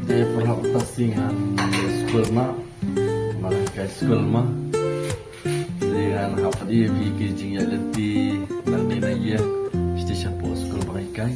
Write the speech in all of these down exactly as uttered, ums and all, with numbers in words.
Te paralok, mynta sngi ngan skul ma. Ngan hikai skul ma. Te ngan hap ïa phi ki jingïaid lynti nangne na ïing. Shisha shapoh skul ba ngan hikai.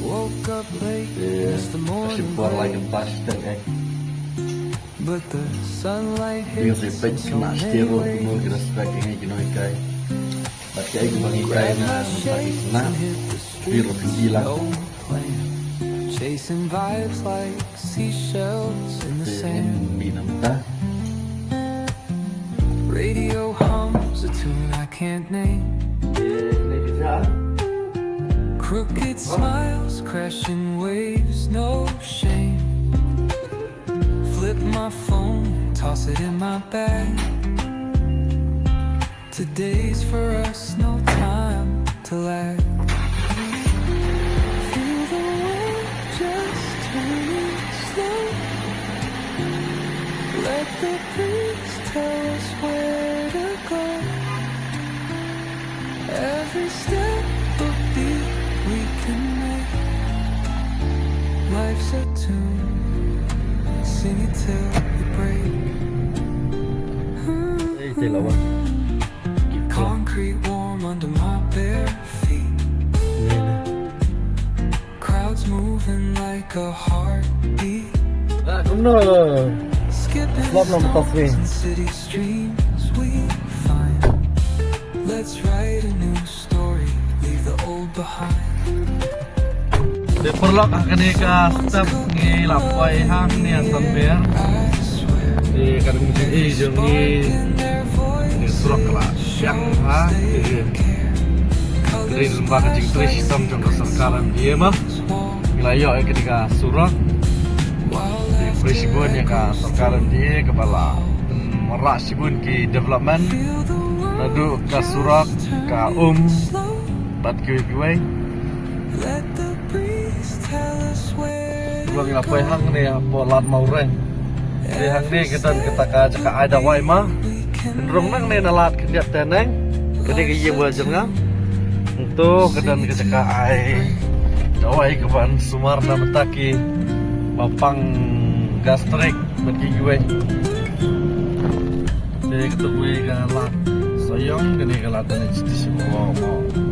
Te ka shim por lai kynta shiteng eh. Ïa ka peit khynnah shatei ruh kumno ki respect ïa ngi ki nonghikai. Bad kaei kaba ngi hikai na mynta ki khynnah, phi ruh phin i lang. Chasing vibes like seashells in the sand. Te ngin mih na mynta. Radio hums a tune I can't name. Crooked smiles, crashing waves, no shame. Flip my phone, toss it in my bag. Today's for us, no time to lag. Feel the world just turning slow. Let the breeze tell us where to go. Every step a beat we can make. Life's a tune, sing it till we break. Ei, te lawan. Concrete warm under my bare feet. Crowds moving like a heartbeat. Ah, kumno? Skipping Love number stones three. And city streams we find. Let's write a new story, leave the old behind. Te paralok, ha kane ka step ngi la poi hangne ha Sanber. Te ka dang jingïaid jong ngi, ngi surok ka la shang ha. Te ka dei lyngba ka jingtrei shitom jong ka sorkar M D A ma. Ngi la ïoh ïa kane ka surok. Te khublei shibun ïa ka sorkar M D A kaba la, mm, wanrah shibun ki development. Naduh ka surok, ka um, bad kiwei kiwei. Ngi la poi hangne hapoh Lad Mawreng. Te hangne ka don kata ka jaka ai dawai ma. Hynrei nangne na lad khyndiat te neng. Ka dei ka ïing ba jyrngam. To ka don ka jaka ai dawai kaban sumar na bynta kiba pang gastric bad kiwei. Te kato kawei ka lad Sohiong, kane ka lad H T C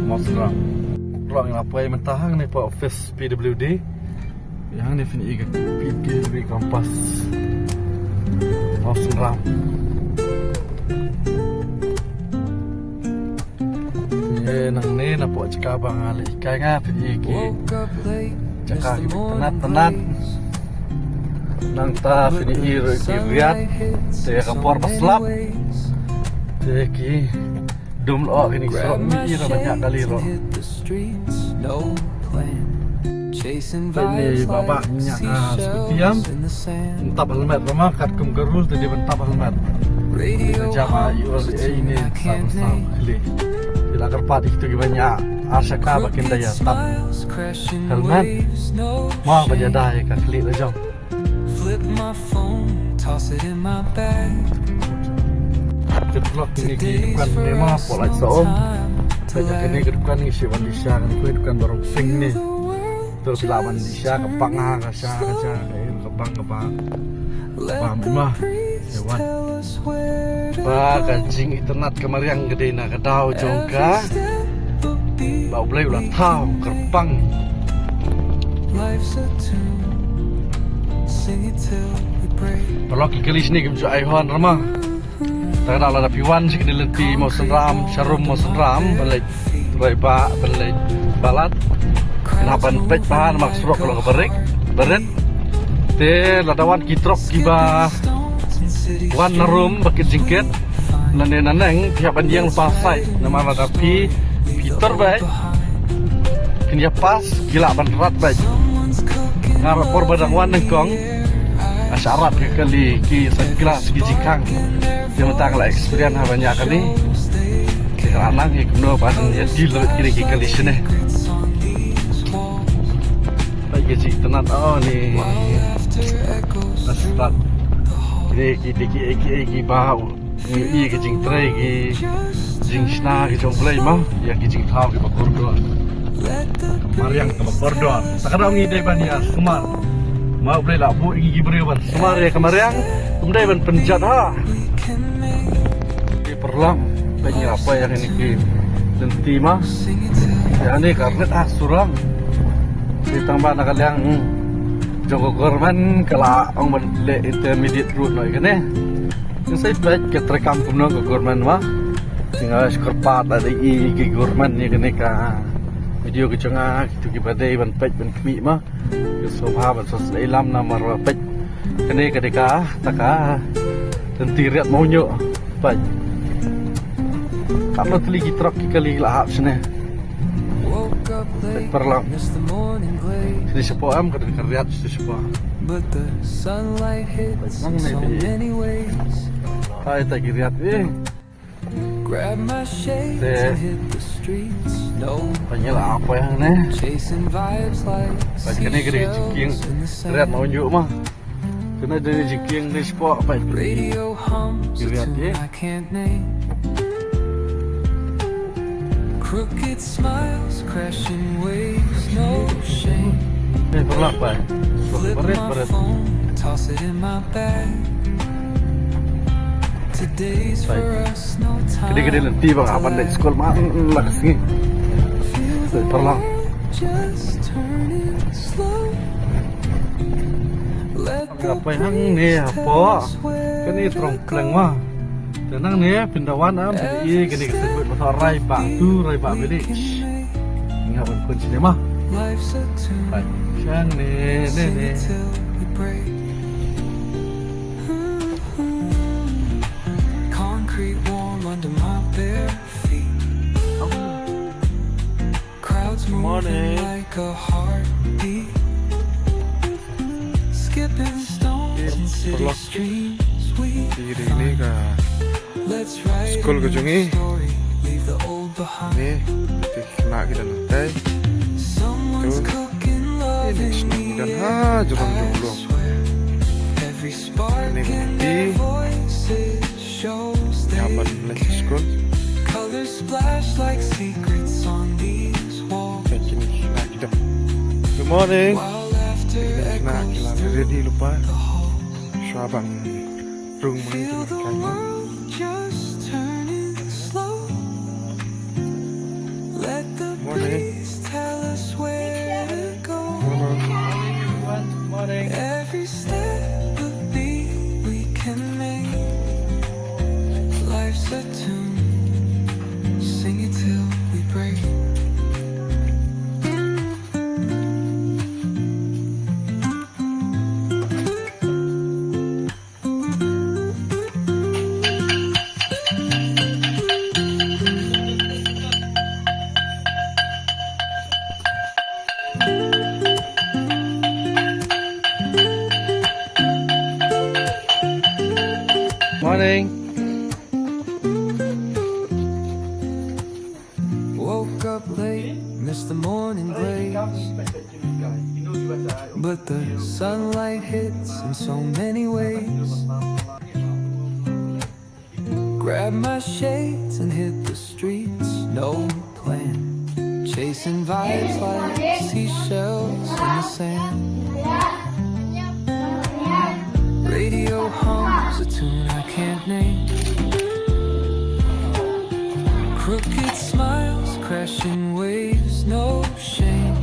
Mawsynram. Paralok, ngi la poi mynta hangne hapoh office P W D. Hangne phin i ka P W D campus Mawsynram. Te nangne napoh jaka ba nga la hikai nga phin i ki jaka kiba itynnat tynnat. Nangta phin i ruh ki riat. Te ka por ba slap. Te ki dum lyoh kine ki surok, ngi i ruh ban ïaid kali ruh. Te ne ba ba ngi ïaid ka scooty ïam. Tap helmet ba ma katkum ka rule te dei ban tap helmet. Te jam ha i ur ei ne sa sa khlieh. Te la kyrpad ïa kito kiba ïaid ar shaka ba kin da ïa tap helmet. Ma ba ïada ïa ka khlieh la jong. Flip my phone, toss it in my bag. Te paralok, kine ki dukan ne ma hapoh Laidsawm. Te ïa kane ka dukan ngi shim ban leit sha, kane ka dukan ba rung pink ne. To phi lah ban leit sha ka bank ha, ka sha, ka sha, ka im ka bank ka bank. Bam ma. Te wan. Ba ka jingitynnat ka mariang ka dei na ka daw jong ka ba U Blei u la thaw kyrpang. Paralok, ki kali shane kim ju ai horn re ma. Te ka dei lada phi wan sha kine lynti Mawsynram, sharum Mawsynram, ban leit Roi Bah, ban leit Balat. Kane ban peit bha namar ka surok ka long kaba rit, ba rit. Te lada wan ki trok kiba wan na rum ba kit jingkit. Lane na neng phi hap ban ïeng lypa sait namar lada phi, phi tur beit, phin ïa pass, ki lah ban rat beit. Nga ruh por ba dang wan nyngkong nga shah rat ka kali ki sunglass ki jingkhang. Te mynta nga la experience ha ban ïa kali. Te ka la nang ïa kumno ban ïa deal bad kine ki kali shane. Ba ïa ka jingtynnat, oh, ne. Asbak. Kine ki dei kiei kiei kiba u, i ka jingtrei, ki jingshna ki jong U Blei ma, ïa ki jingthaw kiba kordor. Ka mariang kaba kordor. Te ka dang ngi dei ban ïa sumar. Ma U Blei la buh ïa ngi ki briew ban sumar ïa ka mariang, ym dei ban pynjot ha. Ki paralok, peit ngi la poi ïa kine ki lynti ma. Ïa kane ka rit ha surok. Ki tang ba na ka liang jong ka government ka la ong ban leh intermediate road noh ïa kane. Ngi sa peit ka treikam kumno ka government ma. Ngi nga shu kyrpad da i ki government ïa kane ka video ka jong nga, kito kiba dei ban peit ban khmih ma. Ki sngewbha ban sa sleh ïalam namar ba peit kane ka dei kata ka lynti riat Mawñiuh. Peit. Katno tylli ki trok ki kali la hap shane. Peit paralok. Shane shapoh em ka dei ka riat shane shapoh. Nangne peit. Hai ta ki riat eh. Te. Peit ngi la poi hangne. Peit kane ka dei ka jingkieng riat Mawñiuh ma. Kane dei ka jingkieng dei shapoh peit. Ki riat eh. Peit paralok peit. Barit barit. Peit. Ka dei ka dei lynti ba nga hap ban leit skul man la ka sngi. Peit paralok. Nga poi hangne hapoh. Kane Throng Pleng ma. Te nangne phin da wan am phin da i kane ka syrkuit ba thoh Raibah two, Raibah Village. Nga ban khun shane ma. Peit. Shane ne ne. Concrete warm under my bare feet. Crowds moving like a heartbeat. Skipping stones in city streams we find. Let's write a new story, leave the old behind. Ni ka khynnah ki don hangtai. Someone's cooking love in the air, I swear. Every spark in their voices shows they care. Colors splash like secrets on these walls. Good morning. While laughter echoes through the hall. Feel the world just turning slow. Let the breeze tell us where to go. Every step a beat we can make. Life's a tune, sing it till we break. Morning. Woke up late, missed the morning blaze. But the sunlight hits in so many ways. Grab my shades and hit the streets, no plan. Chasing vibes like seashells in the sand. Radio hums a tune I can't name. Crooked smiles, crashing waves, no shame.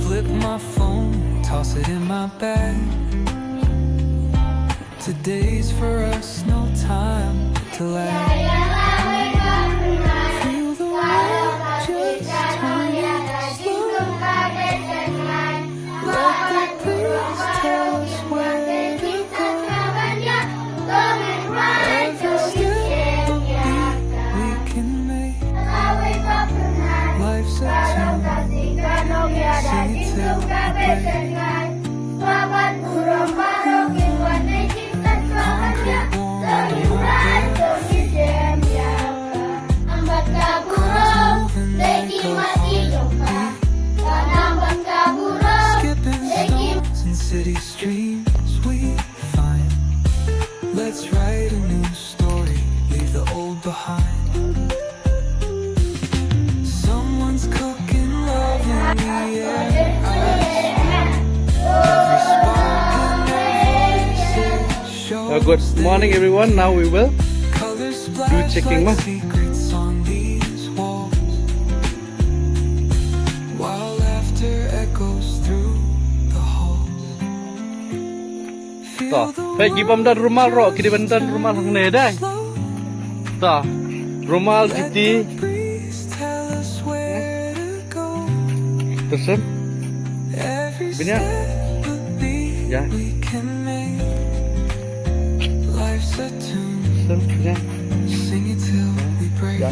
Flip my phone, toss it in my bag. Today's for us, no time to lag. Feel the world just turning slow. Let the breeze tell us where to go. Every step a beat we can make. Life's a tune, sing it till the break. Concrete wall under my bed. Cars moving like a heartbeat. Skipping stones in city streams we find. Let's write a new story, leave the old behind. Someone's cooking love in the air. Uh, good morning, everyone. Now we will do checking, ma. To, peit ki bym don rumal ruh, ki dei ban don rumal hangne dei. To, rumal kiti. Tyrsem. Bniah. Ïa. Tyrsem, bniah. Ïa.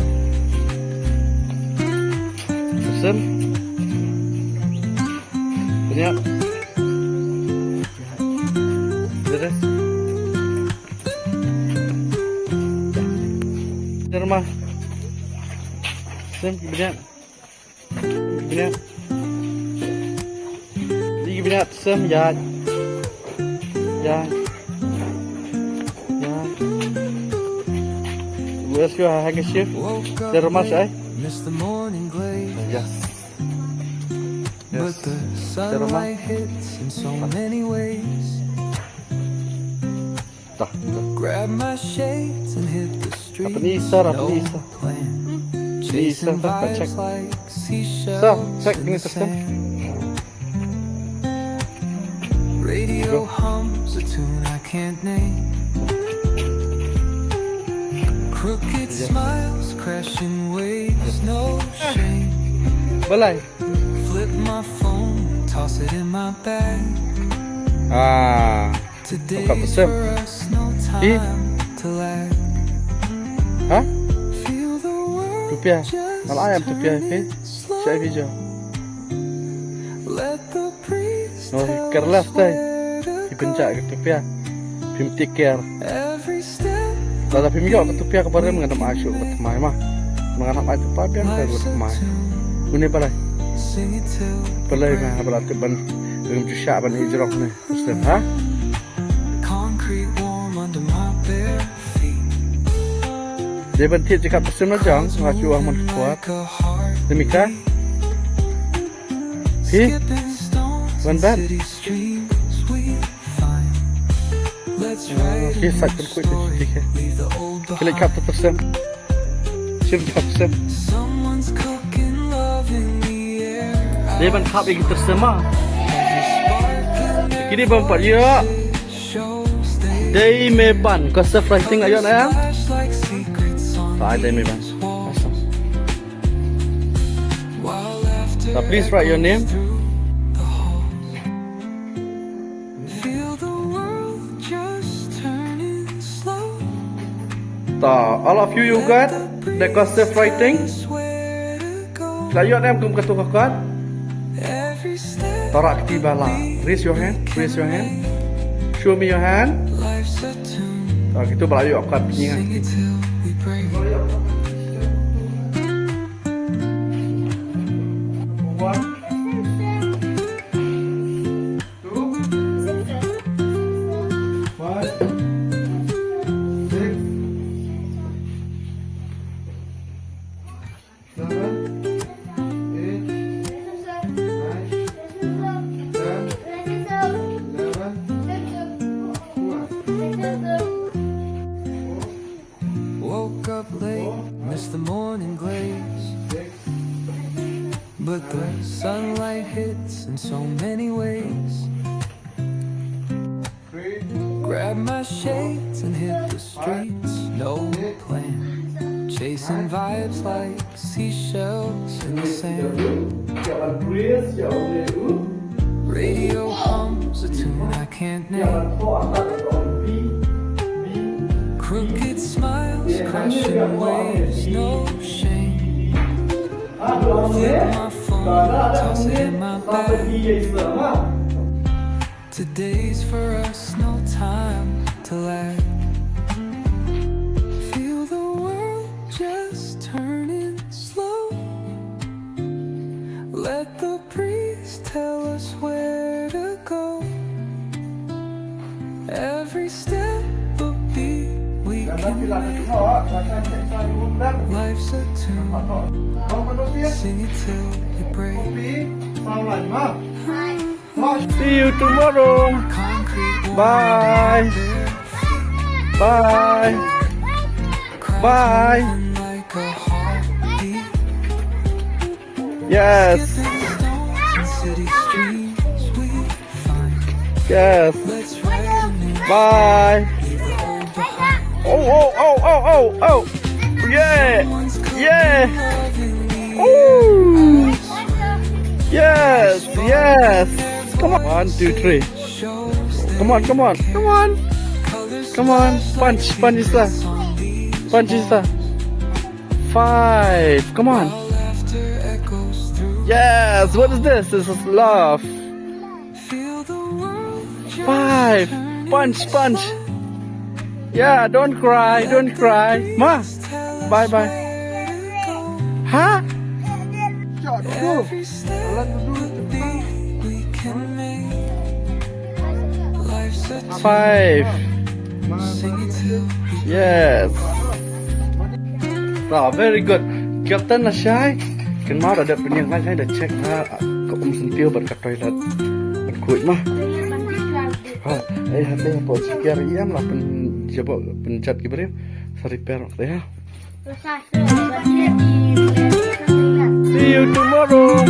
Tyrsem. Bniah. Beres. Tyrsem. Tyrsem, bniah. Bniah. Ïa, bniah, tyrsem, ïa. Ïa. Ïa. Where's your handkerchief? Tyrsem, ai. Yes. Yes. Tyrsem. Grab my shades and hit the streets. Apa ni, Sir? Apa ni, Sir? Ni, Sir, check. Sir, check ni, Sir. Radio hums a tune I can't name. Crooked smiles, crashing waves, no shame. Balai. Flip my phone, toss it in my bag. Ah. Tokap tyrsem. Ih. Ha? Tupia. Nga la ai ïa me tupia, phi. Sha phi jo. No, phi careless dei. Phi pynjah ka tupia. Phim take care. Lada phim ïoh ka tupia kaba rim, ngan ym ai shuh ka thymmai, ma. Ngan ym ai tupia biang ka thymmai. Une balai. Balai, ma, balai tip ban. Rim ju shah ban ïa jrong ne. Step, ha? Concrete warm under my bare feet. Dei ban thied jaka tyrsem la jong, nga shu wan man kwat. Dei mika? Phi? Wan bat? Phi sait kan kuit phi ke. Klik kap tyrsem. Sim kap tyrsem. Dei ban kap ïa ki tyrsem, ma. Kine bym pat ïoh. Dei me ban. Cursive writing ïoh na em. Ai, dei me ban. Awesome. Now please write your name. Feel the world just turning slow. Ta, all of you, you got the cursive writing? La ïoh ne em kum katu ka kot? Every step. Tara kti ba la. Raise your hand, raise your hand. Show me your hand. Life's a tune. Ta, kitu ba la ïoh kot ni. Sing it till we break. One. Two. Five. Six. Seven. Eight. Nine. Ten. Eleven. Twelve. Woke up late, missed the morning glaze. But the sunlight hits in so many ways. Grab my shades and hit the streets. No plan. Chasing vibes like seashells in the sand. Radio hums a tune I can't name. Crooked smiles, crashing waves, no shame. Flip my phone, toss it in my bag. Today's for us, no time to lag. Feel the world just turning slow. Let the breeze tell us where to go. Every step a beat we can make. Life's a tune. Sing it till it breaks. See you tomorrow. Bye. Bye. Bye. Yes. Yes. Bye. Oh, oh, oh, oh, oh, oh. Yeah. Yeah. Ooh. Yes. Yes. Come on. One, two, three. Come on, come on, come on. Come on. Punch, punch, Isa. Punch, Isa. Five. Come on. Yes. What is this? This is love. Five. Punch, punch. Yeah, don't cry, don't cry. Ma. Bye bye. Huh? Five. Yes. Ah, very good. Captain la shai. Kan ma da pynïeng lai lai da check ha ka um syntiew bad ka toilet. Ban khuid ma. Ha, eh, ha te ha po check ïa ri em la pyn jabo pynjat ki briew. Sa repair te ha. See you tomorrow.